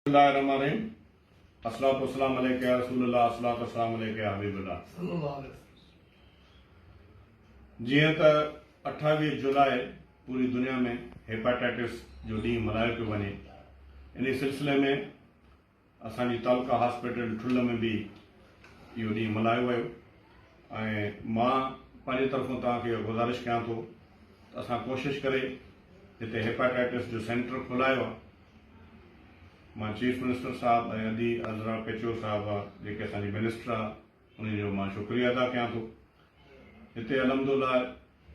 بسم الله الرحمن الرحيم الصلوة والسلام عليك يا رسول الله الصلوة والسلام عليك يا حبيب الله صلي الله عليه وسلم. جيئن ته 28 جولاء پوري دنيا ۾ هيپاٽائٽس جو ڏينهن ملهايو پيو وڃي، انهي سلسلي ۾ اسان جي تعلقه هاسپيٽل ٺل ۾ به اهو ڏينهن ملهايو ويو ۽ مان پنهنجي طرفون توهان کي اها گذارش ڪيان ٿو ته اسان ڪوشش ڪري هتي هيپاٽائٽس جو سينٽر کولايو آهي. مان چيف منسٽر صاحب ۽ ادي عذرا پيچوهو صاحبه جيڪي اسان جي منسٽر آ انهن جو مان شڪريه ادا ڪيان ٿو. هتي الحمدالله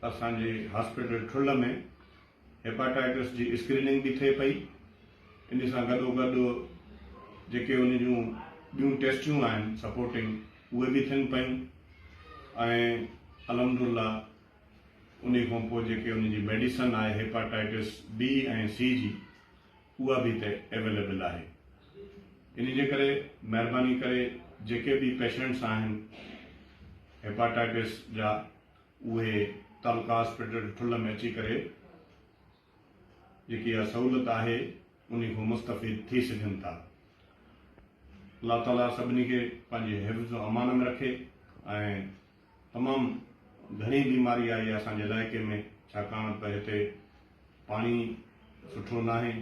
اسان جي هاسپيٽل ٺل ۾ هيپاٽائٽس جي اسڪريننگ به ٿئي پئي ان سان گڏو گڏ جيڪي ان جون ٻيون ٽيسٽيون آهن سپورٽنگ اهي به ٿين پيون ۽ الحمدالله انهي کان پوء جيڪي ان جي ميڊيسن آهي هيپاٽائٽس بي ۽ سي جي اها به هتي اويليبل آهي انهي جي ڪري مهرباني ڪري جيڪي به پيشنٽس آهن هيپاٽائٽس جا اهي تعلقه هاسپيٽل ٺل ۾ اچي ڪري جيڪي اها سهولت آهي انهي کان مستفيد ٿي سگهن ٿا. الله تعالي سڀني کي پنهنجي حفظ و امان ۾ رکي ۽ تمام گهڻي بيماري آئي آهي اسان جي علائقي ۾ ڇاڪاڻ ته هتي پاڻي سٺو ناهي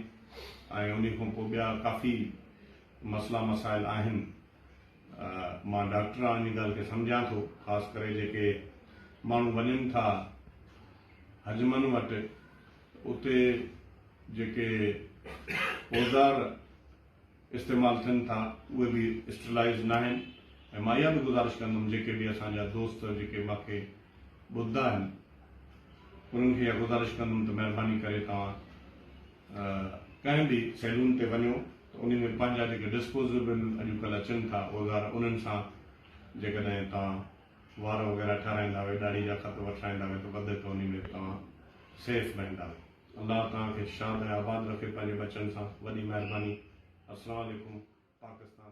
۽ انهي کان پوء ٻيا ڪافي مسئلا مسائل آهن. مان ڊاڪٽر آهيان انهي ڳالهه کي سمجهان ٿو خاص ڪري جيڪي ماڻهو وڃن ٿا حجمن وٽ اتي جيڪي اوزار استعمال ٿين ٿا اهي به اسٽرلائيز ناهن ۽ مان اها به گذارش ڪندم جيڪي به اسان جا دوست جيڪي مان کي ٻڌندا آهن انهن کي اها گذارش ڪندم ته مهرباني ڪري توهان ڪنهن به سيلون تي وڃو ته انهي ۾ پنهنجا جيڪي ڊسپوزيبل اڄڪلهه اچن ٿا اوزار انهن سان جيڪڏهن توهان وار وغيره ٺهرائيندا آهيو ڏاڙهي جا خط وٺرائيندا آهيو ته وڌيڪ انهي ۾ توهان سيف رهندا آهيو. الله توهان کي شاد ۽ آباد رکي پنهنجي ٻچن سان. وڏي مهرباني. السلام عليڪم. پاڪستان.